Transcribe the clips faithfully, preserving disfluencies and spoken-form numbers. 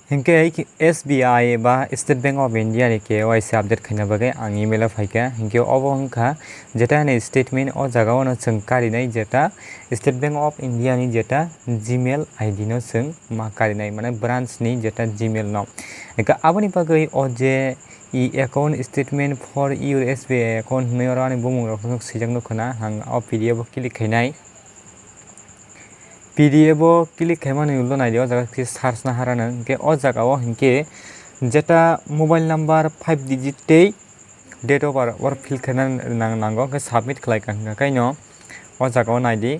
Hinkhe S B I ba State Bank of India ni K Y C update khaina bagwi ang email o phaikha. Hinkhe obo wngkha jeta ni statement, o jaga o no chwng karinai jeta State Bank of India ni jeta Gmail I D no chwng ma karinai, mane branch ni jeta Gmail no. Hinkhe aboni bagwi o je e account statement for your S B I account hinwi oro ani bumung rok swijak nukho na, ang o P D F o click khainai. P D F o click khaimani ulo naidi, o jaga khe search na harano. Hinkhe o jaga o hinkhe jeta mobile number five digit tei date of birth or fill khaina nang-, nango, hinkhe submit khlai ka hinkhe kaino o jaga o naidi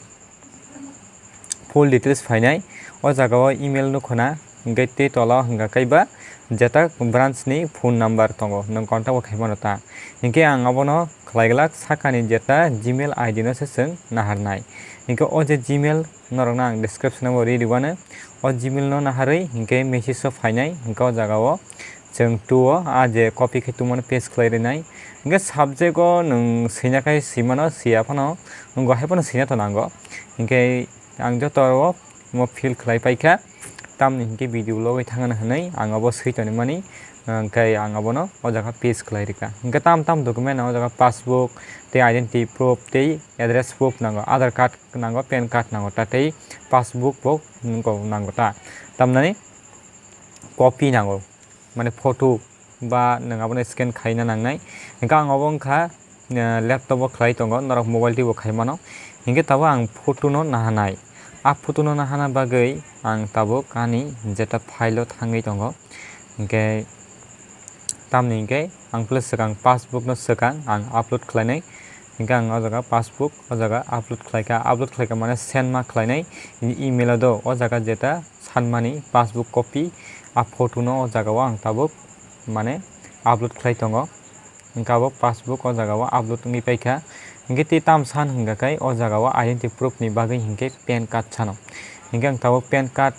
full details phainai. O jaga o email nukho na, hinkhe tei tola o hinkhe kaiba jeta branch ni phone number tongo, nwng contact bo khaimano ta. Hinkhe ang abono khlai glak sakani jeta Gmail I D no se chwng naharnai. Hinkhe o je Gmail norokno ang description o ri rwano, o Gmail no naharwi hinkhe message o phainai, hinkhe o jaga o chwng two o a je copy khe tongmani paste khlai rwnai. Hinkhe subject o nwng swina khai swimano, swiya phano wngkha hai phano swina to nango. Hinkhe ang joto o mo fill khlai paikha, tamni hinkhe video logwi thangna hinwi ang abo swi tonwi mani, hinkhe ang abono o jaga paste khlai rwkha. Hinkhe tam tam document o jaga passbook tei identity proof tei address proof nango, Aadhaar card nango, PAN card nango ta tei passbook bo nango ta, tamnani copy nango, mane photo ba nwng abono scan khaina nangnai. Hinkhe ang obo wngkha, eh, laptop o khlai tongo, norok mobile twi bo khai mano. Hinkhe tabuk ang photo no nahanai. A photo no nahana bagwi ang tabuk ani jeta file o thangwi tongo. Hinkhe tamni hinkhe ang plus swkang passbook no swkang ang upload khlainai. Hinkhe ang o jaga passbook o jaga upload khlaikha, upload khlaikha mane send ma khlainai email o do, o jaga jeta sanmani passbook copy, a photo no o jaga o ang tabuk mane upload khlai tongo. Hinkhe abo passbook o jaga o upload wngwi paikha. Hinkhe tei tam san hinkha khe o jaga o identity proof ni bagwi hinkhe PAN card sano. Hinkhe ang tabuk PAN card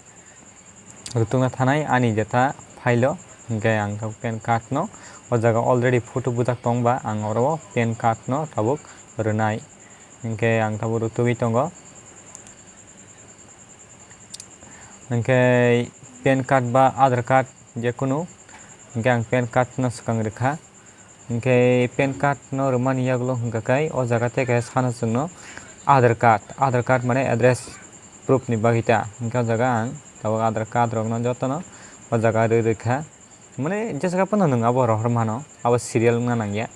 rwtwkna thanai ani jeta file o, hinkhe ang tabuk PAN card no o jaga already photo bujak tongba ang oro o PAN card no tabuk rwnai. Hinkhe ang tabuk rwtwgwi tongo. Hinkhe PAN card ba Aadhaar card jekunu, hinkhe ang PAN card no swkang rwkha. Hinkhe PAN card no rwmani yagulo hinkha khe o jaga tei kaisa sano chwngno Aadhaar card, Aadhaar card mane address proof ni bagwi ta. Hinkhe o jaga ang tabuk Aadhaar card rokno jotono o jaga rwi rwkha. Mane jesa phano nwng abo rohor mano, abo serial wngna nangya.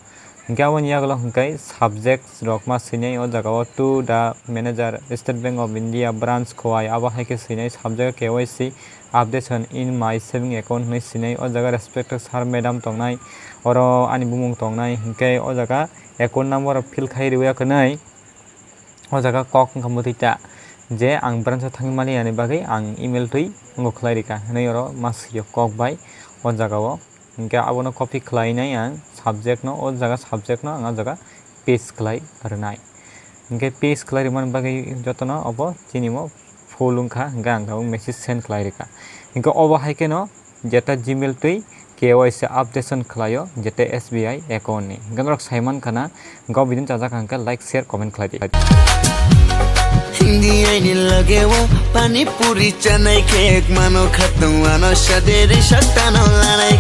Hinkhe aboni yagulo hinkhe subject rok ma swinai o jaga o to the manager, State Bank of India branch Khowai, abo hai khe swinai subject K Y C updation in my saving account hinwi swinai o jaga respected sir madam tongnai, oro ani bumung tongnai hinkhe o jaga account number rok fill khai rwya kwnwi. O jaga kok wngkha mwtwi ta je ang branch o thangwi mani ani bagwi ang email twi wngo khlai rwkha hinwi oro ma swio kok bai o jaga o. Hinkhe abono copy khlainai ang subject no, o jaga subject no ang o jaga paste khlai rwnai. Hinkhe paste khlai rwmani bagwi jotono obo chini mo full wngkha, hinkhe ang tabuk message send khlai rwkha. Hinkhe obo hai kheno jeta Gmail twi K Y C updation khlaio, jeta S B I account ni. Hinkhe norok sai mankha na, hinkhe o video chajak hinkhe like, share, comment khlai di. Hindi aini lage o pani puri chanai khe ek mano khatung ano saderi satano lanai.